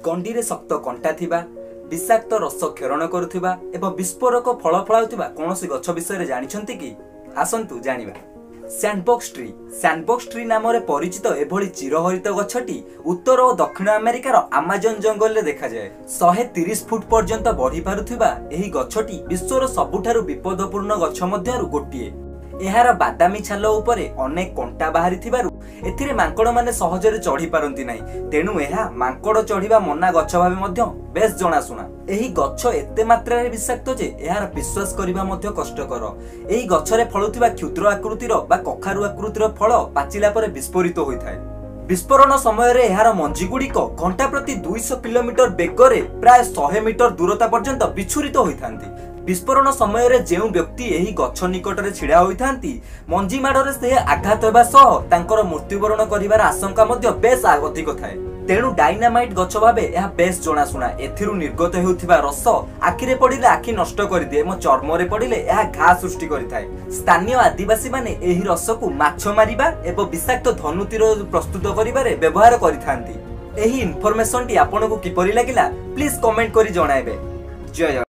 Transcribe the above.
ଗଣ୍ଡିରେ ଶକ୍ତ କଣ୍ଟା ଥିବା, ବିଷାକ୍ତ ରସ କ୍ଷରଣ କରୁଥିବା ଏବଂ ବିସ୍ଫୋରକ ଫଳ ଫଳାଉଥିବା କୌଣସି ଗଛ ବିଷୟରେ ଜାଣିଛନ୍ତି କି? ଆସନ୍ତୁ ଜାଣିବା। Sandbox tree. ସ୍ୟାଣ୍ଡବକ୍ସ ଟ୍ରି ନାମରେ ପରିଚିତ ଏଭଳି ଚିରହରିତ ଗଛଟି ଉତ୍ତର ଓ ଦକ୍ଷିଣ ଆମେରିକାର ଆମାଜନ ଜଙ୍ଗଲରେ ଦେଖାଯାଏ। 130 ଫୁଟ ପର୍ଯ୍ୟନ୍ତ ବଢି ପାରୁଥିବା ଏହି ଗଛଟି ବିଶ୍ୱର ସବୁଠାରୁ ବିପଦପୂର୍ଣ୍ଣ ଗଛ ମଧ୍ୟରୁ ଗୋଟିଏ। ଏହାର ବାଦାମୀ ଛାଲ ଉପରେ ଅନେକ କଣ୍ଟା ବାହାରିଥିବାରୁ ଏଥିରେ ମାଙ୍କଡ଼ମାନେ ସହଜରେ ଚଢି ପାରନ୍ତି ନାହିଁ। ତେଣୁ ଏହା ମାଙ୍କଡ଼ ଚଢିବା ମନା ଗଛ ଭାବେ ମଧ୍ୟ ବେଶ ଜଣାଶୁଣା। ଏହି ଗଛ ଏତେ ମାତ୍ରାରେ ବିଷାକ୍ତ ଯେ ଏହାର ବିଶ୍ୱାସ କରିବା ମଧ୍ୟ କଷ୍ଟକର। ଏହି ଗଛରେ ଫଳୁଥିବା କ୍ଷୁଦ୍ର ଆକୃତିର ବା କଖାରୁ ଆକୃତିର ଫଳ ପାଚିଲା ପରେ ବିସ୍ଫୋରିତ ହୋଇଥାଏ। ବିସ୍ଫୋରଣ ସମୟରେ ଏହାର ମଞ୍ଜିଗୁଡ଼ିକ ଘଣ୍ଟା ପ୍ରତି 200 କିଲୋମିଟର ବେଗରେ ପ୍ରାୟ 100 ମିଟର ଦୂରତା ପର୍ଯ୍ୟନ୍ତ ବିଚ୍ଛୁରିତ ହୋଇଥାନ୍ତି। ବିସ୍ଫୋରଣ ସମୟରେ ଯେଉଁ ବ୍ୟକ୍ତି ଏହି ଗଛ ନିକଟରେ ଛିଡ଼ା ହୋଇଥାନ୍ତି, ମଞ୍ଜି ମାଡ଼ରେ ସେ ଆଘାତ ହେବା ସହ ତାଙ୍କର ମୃତ୍ୟୁବରଣ କରିବାର ଆଶଙ୍କା ମଧ୍ୟ ବେଶ ଅଧିକ ଥାଏ। ତେଣୁ ଡାଇନାମାଇଟ୍ ଗଛ ଭାବେ ଏହା ବେଶ ଜଣାଶୁଣା। ଏଥିରୁ ନିର୍ଗତ ହେଉଥିବା ରସ ଆଖିରେ ପଡ଼ିଲେ ଆଖି ନଷ୍ଟ କରିଦିଏ ଏବଂ ଚର୍ମରେ ପଡ଼ିଲେ ଏହା ଘା ସୃଷ୍ଟି କରିଥାଏ। ସ୍ଥାନୀୟ ଆଦିବାସୀମାନେ ଏହି ରସକୁ ମାଛ ମାରିବା ଏବଂ ବିଷାକ୍ତ ଧନୁତୀର ପ୍ରସ୍ତୁତ କରିବାରେ ବ୍ୟବହାର କରିଥାନ୍ତି। ଏହି ଇନଫର୍ମେସନଟି ଆପଣଙ୍କୁ କିପରି ଲାଗିଲା, ପ୍ଲିଜ କମେଣ୍ଟ କରି ଜଣାଇବେ। ଜୟ